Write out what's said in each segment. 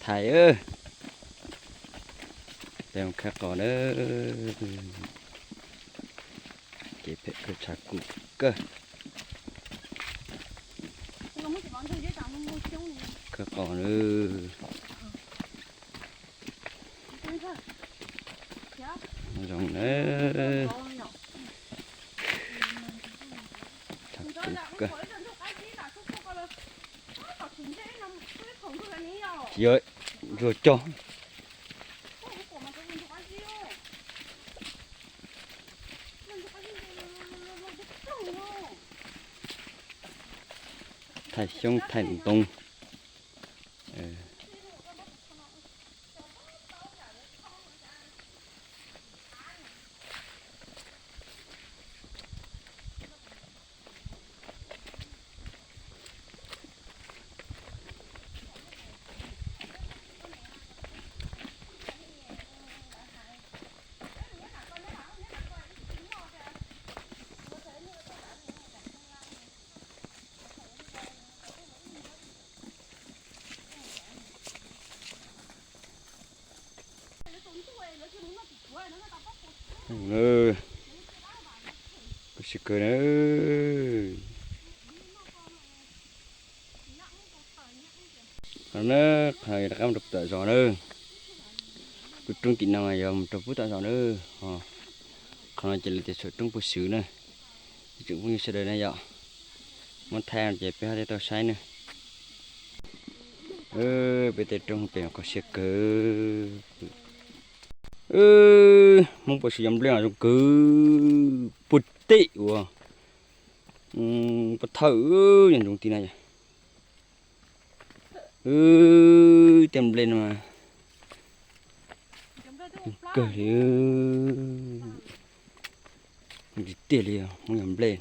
Thaiv, peb mus khawb qos na. Kev phem kawg, tshav kub kawg. Khawb qos na. Zoo na. Tshav kub kawg. Yog ntsuag cog. Thaij xyoob thaij ntoo. Koj siab kawg na. Qhov no na, qhov no yog rov qab mus rau pem tom zos na. Pem roob tim no mas yog mus rau pem tom zos na. Qhov no ces lawv tias txhua roob puag xwb na. Ib tsoom phooj ywg sawv daws na yom, muab thaij no ces peb ho thiaj tau saib na. Peb tej roob pem mas kho siab kawg. Hmoob puas siv cov nplej no zoo kawg, puag tim uas puag thawj yog ntsoov ti na yom. Tej nplej no mas kawg li, tiag tiag li Hmoob cov nplej.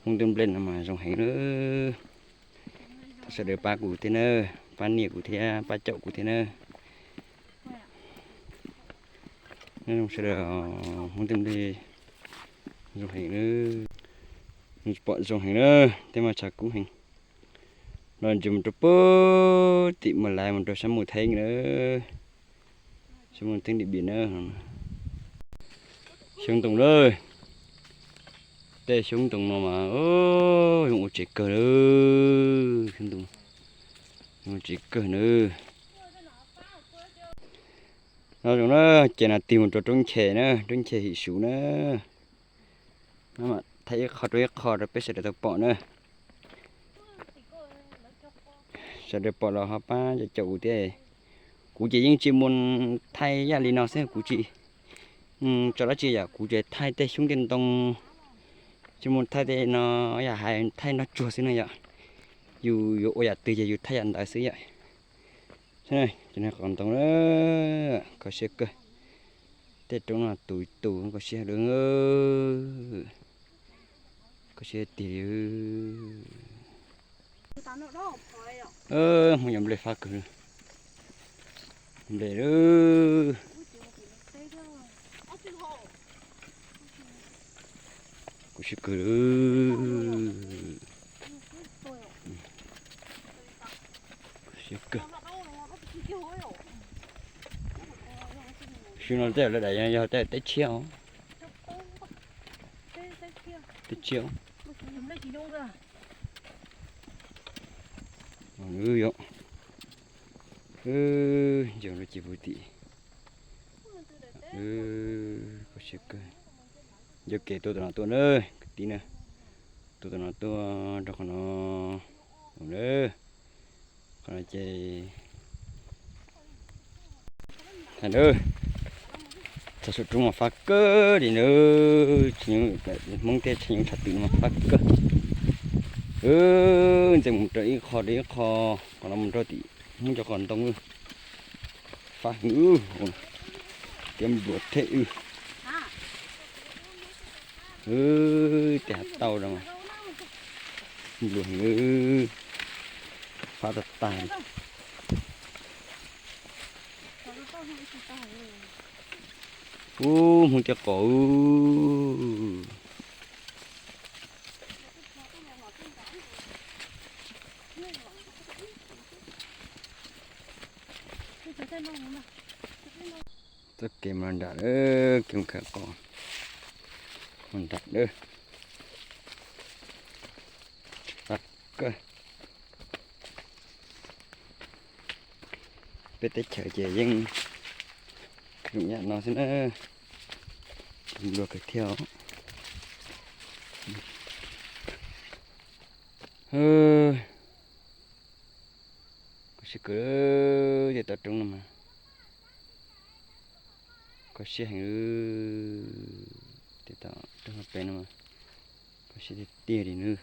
Hmoob tej nplej no mas zoo heev na. Thov sawv daws pab kuv thiab na, pab nias kuv thiab pab caum kuv thiab na. Nyob zoo sawv daws, Hmoob tej nplej zoo heev na. Pom zoo heev na, tej mas tshav kub heev. No ntsia mus rau puag tim Moos Lais mus rau sab Moos Theeb na. Sab Moos Theeb Dim Npiam na. Xyoob ntoo na. Tej xyoob ntoo no mas zoo ua tsev kawg na. Zoo ua tsev kawg na. No zoo na, ces no tig mus rau roob Nche na, roob Nche Him Sum na. Thaij ib qho rau ib qho rau peb sawv daws tau pom na. Sawv daws pom los ho pab caum kuv thiab. Kuv ces yeej tsis mus thaij yam li no xwb, kuv tsis tso dab tsi yom, kuv ces thaij tej xyoob tej ntoo, tsis mus thaij tej no, yam hais thaij nrog tsuag xwb na yom. Yus yuav ua yam twg ces yus thaij yam ntawd xwb yom. Cov no qos ntoo na, kho siab kawg. Tej roob no tus tus kho siab, kho siab tiag li. Hmoob cov nplej fab kawg. Nplej, kho siab kawg. Siab kawg. Xyoo no tej lawv daim yog tej teb tshiab os. Teb tshiab. Yog, ncaws lub cim puv tim. Kho siab kawg. Ncaws kev tuaj tom no tuaj na, kwv tij na. Tuaj tom no tuaj rau qhov no. Qhov no ces, thaum saum roob mas fab kawg li na. Hmoob tej tshee nyuj tshav twm no mas fab kawg. Ntxeev mus rau ib qho rau ib qho, qhov no mus rau tim Hmoob cov qos ntoo. Fab heev, tiab npluav thej wb. Tej hav tauj no mas Nplua heev, fab tag tag li. Ub, hmoov tiaj qos. Txoj kev mas nram lawm, kev mus khawb qos mas nram lawm. Tag kawg. Peb teb chaws ces yeej zoo ib yam no xwb na. Nplua kawg thiab. Kho siab kawg, tej toj roob no mas kho siab heev. Tej toj roob hauv pes no mas kho siab tiag tiag li nawb.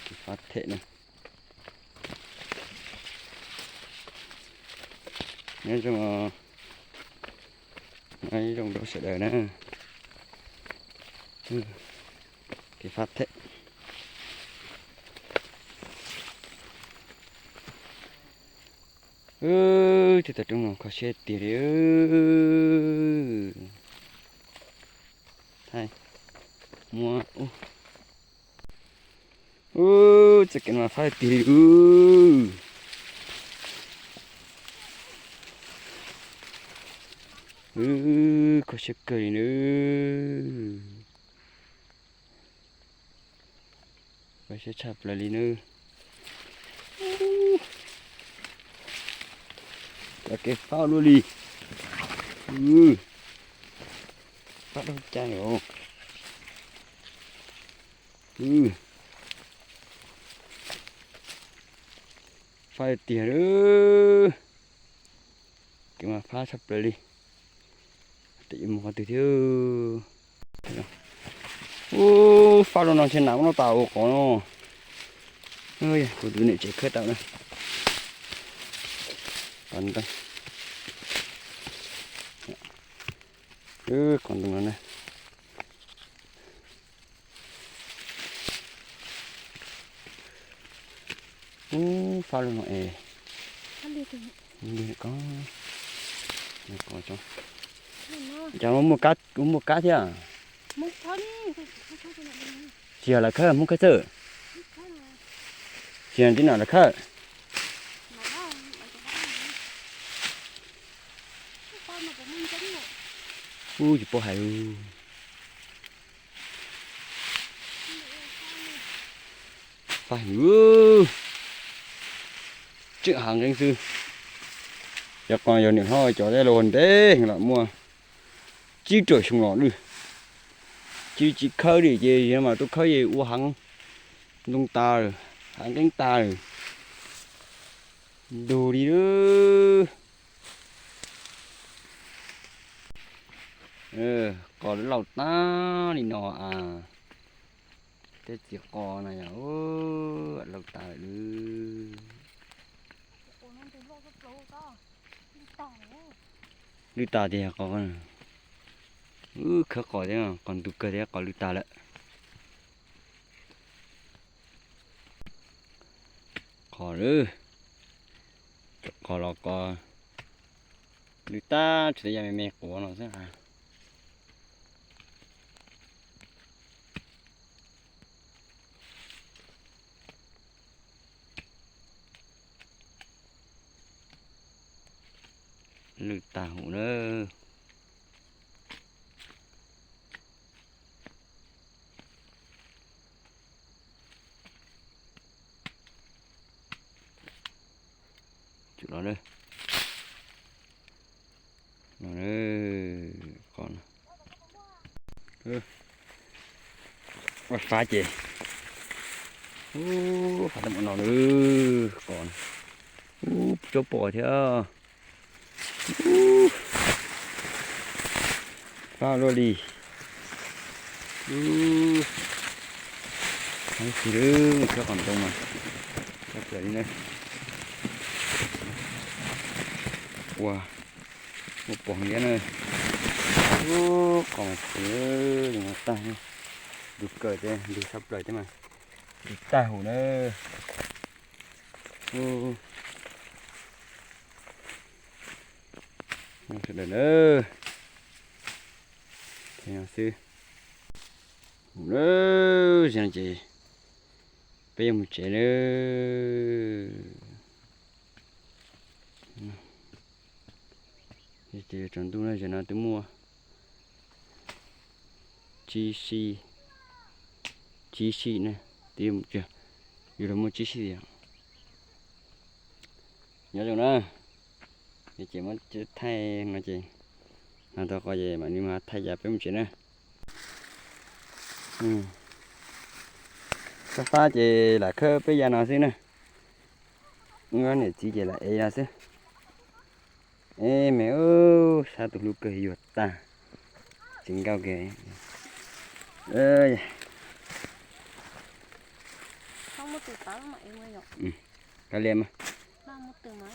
Kev fab them na. Nyob zoo, nyob zoo rau sawv daws na. Kev fab them. Tej toj roob no kho siab tiag li. Thaij muab. Ub, txoj kev no fab tiag li. Ub, kho siab kawg li nawb. Kho siab tshaj plaws li nawb. Cov kev fab luaj li. Fab dab tsi os. Fab tiag li. Kev mas fab tshaj plaws li. Tes yuav mus qhov twg thiab. Ub, fab rau no ntshe nam muab noj tas ua qos no. Kuv tus niam tsev khawb tau na. Qos ntoo. Qos ntoo no na. Ub, fab rau no es. Ko, cas muaj kab, muaj kab thiab. Tsis yog lawv khawb, Hmoob khawb txawj. Tsis yog tib nam lawv khawb. Ub, tsis paub hais. Fab heev, tseem hav nqeeb xwb. Cov qos yog niam hlob cov tej los ntev heev lawm, muaj tsib rau xyoo los lawm. Tsis, tsis khawb li ces yog mas tuaj khawb ces ua hav ntoo tas lawm, hav nqeeb tas lawm. Ntug li lawm. Qos lawv laus tag li no as. Tej txiv qos no yog laus tas lawm. Lwj tas tiag qos. Wb khawb qos thiab, qos ntug kawg thiab, qos lwj tas lawm. Qos lawm, qos los qos lwj tag, tsuas yog me me quav no xwb. Lwj tag huv na. Tsum los na. Qos no. Ua fab ces. Ub, fab tau mus no lawm qos. Ub, tsob pom thiab. Ub, fab luaj li. Ub, fab tsis lwj, tsob qos ntoo mas. Tsob plaws li na. Ua, muaj pom liab na. Ub, qos mas txiv, tag, ntug kawg thiab, ntug tshaj plaws thiab mas, ntug tag huv na. Ub, sawv daws na, xwb. Ub, ces peb yuav mus tsev na. Ces tsaus ntuj na, zaum no twb muaj tsib sij, tsib sij na, twb yuav luag muaj tsib sij yom. Nyob zoo na, ces muab thaij no ces, no tau qos ces mam li mus thaij yav peb mus tsev na. Fab fab ces lam khawb peb yav no xwb na. Niam txiv ces lam ev no xwb. Eb me, sab tus hlub kawg yuag tag, tsis nkauj kiag. Kav liam mas,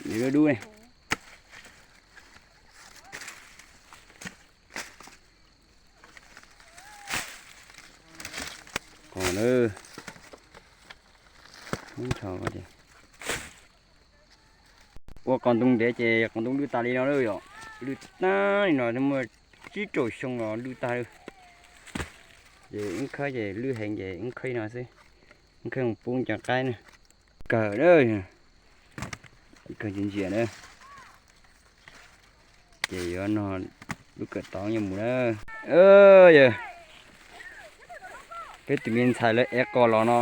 nws dub dub ne. Qos na, ub, nrho tias. Ua qos ntoo ntev ces qos ntoo lwj tas li no lawm yom. Lwj tag li no muaj tsib rau xyoo los lwj tag lawm. Ces wb khawb ces lwj heev ces wb khawb li no xwb. Wb khawb mus pub cov qaib na. Kawg na, kawg ntsia ntsia na. Ces yuav no lub kawm tau yuav mus na. Yog peb tus me ntxhais lawv ev qos los no,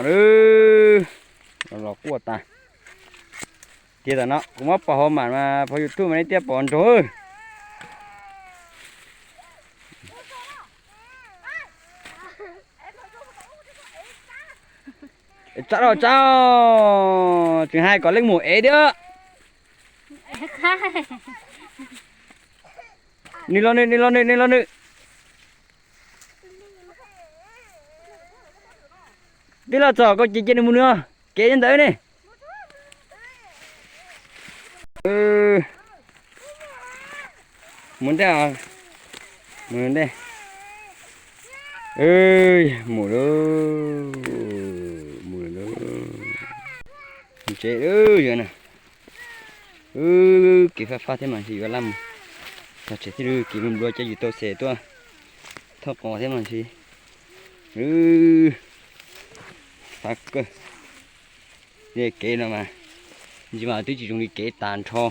los quaj tas. Tias tam no kuv muab pov hauv mam mas pov YouTube mas nej thiaj pom nrog. Tsab los tsab, tseem hais kom leej muam ev thiab. Nws los nws, nws los nws, nws los nws. Twb los txog koj cia cia nws mus nws, kev ntawd ne. Mus ntej, mus ntej. Mus lawm, mus lawm. Mus tsev lawm yog na. Kev fab fab thiab mas ntshe yuav laj mus txog tsev thiab, kev nplua nplua coj yus tau xes tuaj thauj qos thiab mas ntshe. Fab kawg. Kev no mas, ntsis mas twb tsis zoo li kev tas nrho.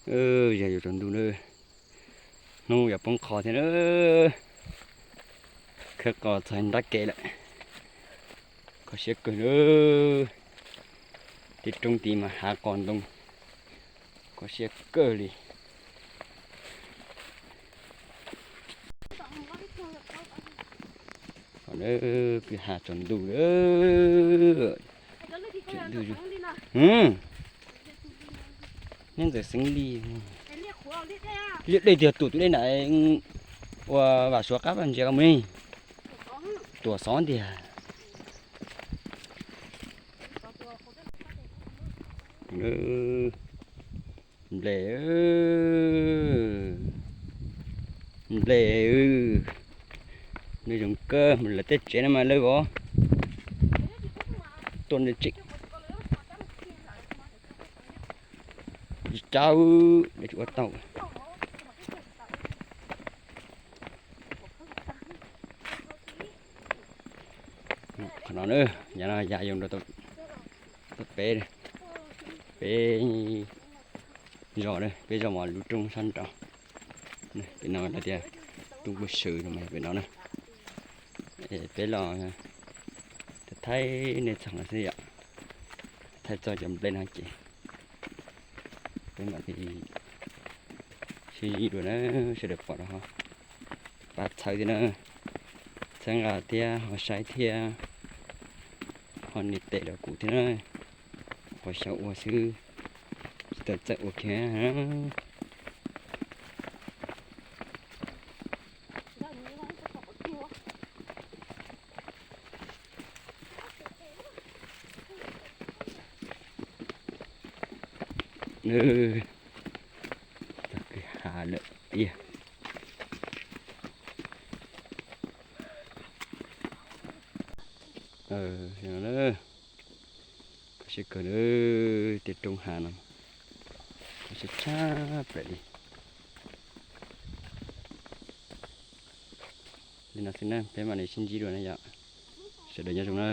Yog yuav tsaus ntuj na, hnub yuav poob qho thiab na. Khawb qos txog nrab kev lawm, kho siab kawg na. Tej roob tid mas hav qos ntoo, kho siab kawg li. Pw hav tsaus ntuj lawm. Neb ntxawm xeev li. Liaj dej tiag, tus tus dej nram ua Vam Suav qab ntsia mus ne. Tuam xov tiag. Nplej, nplej, nplej zoo kawg, lawv tej tsev no mas lawv vov tuaj nplej tseem tsis cab, lawv tsis ua tau. Qhov no na, yav no yam yoo rau peb, peb zos, peb zos mas lub roob sab nraud. Pem no lawv tias roob Pub Swm no mas pem no na. Peb los thaij nej txog no xwb yom, thaij txog cov nplej no ces peb mam li sib ntsib dua na, sawv daws pom rau ho pab txhawb thiab na, txhawb nqa thiab ho saib thiab ho nias tes rau kuv thiab na. Qhov xyaum ua xwb, tsis tau txawj ua kiag. Nws txog kwj ha lawm tiag. Kho siab kawg na, tej roob hav no kho siab tshaj plaws li. Li no xwb na, peb mam li sib ntsib dua na yom. Sawv daws nyob zoo na.